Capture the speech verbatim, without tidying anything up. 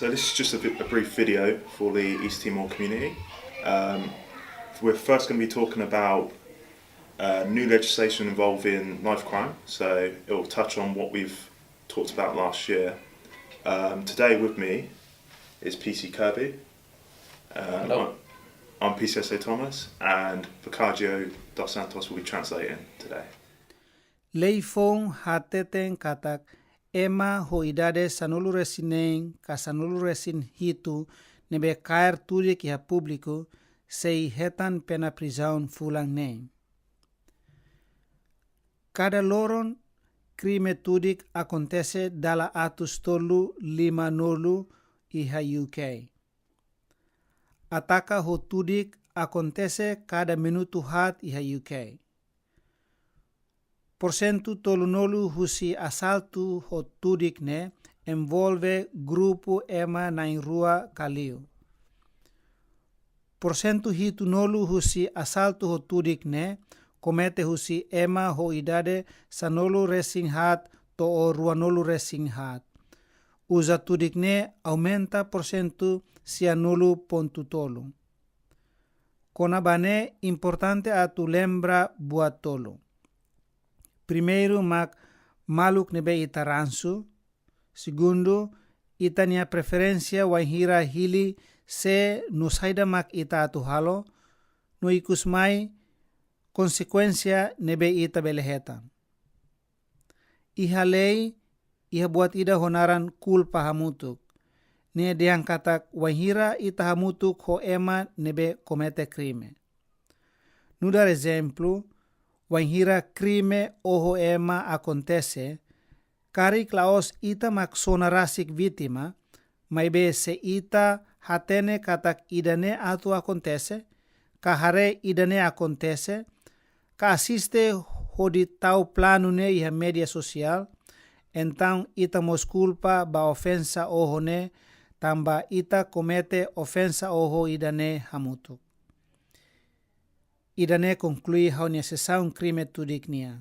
So this is just a, vi- a brief video for the East Timor community. Um, we're first going to be talking about uh, new legislation involving knife crime. So it will touch on what we've talked about last year. Um, today with me is P C Kirby. Um, Hello. I'm, I'm P C S A Thomas, and Vicario dos Santos will be translating today. Lei foun hateten katak ema ho idade sanulu resin neen ka sanulu resin hitu ne'ebé kaer tudik iha públiku sei hetan pena prizaun fulan neen. Kada loron krime tudik akontese dala atus tolu lima nulu iha U K. Ataka ho tudik akontese kada minutu haat iha U K. Porsentu tolu nulu husi asaltu ho tudik ne'e envolve grupu ema na'in rua ka liu. Porsentu hitu nulu husi asaltu ho tudik ne'e komete husi ema ho idade sanulu resin haat to'o rua nulu resin haat. Uza tudik ne'e aumenta porsentu sia nulu pontu tolu. Kona-ba ne'e importante atu lembra buat tolu. Primeiru mak maluk ne'ebé ita ransu. Segundu, ita-nia preferénsia wainhira hili sé no saida mak ita atu halo, no ikusmai konsekuénsia ne'ebé ita bele hetan. Iha lei, iha buat ida ho naran kulpa hamutuk. Ne'e dehan katak wainhira ita hamutuk ho ema ne'ebé komete krime. Nu'udar ezemplu, wainhira krime oho ema akontese, karik la'ós ita mak sona rasik vítima, maibé se ita hatene katak ida-ne'e atu akontese, ka haree ida-ne'e akontese, ka asiste hodi tau planu ne'e iha média sosiál, entaun ita mós kulpa ba ofensa oho ne'e, tanba ita komete ofensa oho ida-ne'e hamutuk. Ida-ne'e konklui ha'u-nia sesaun krime tudik nian.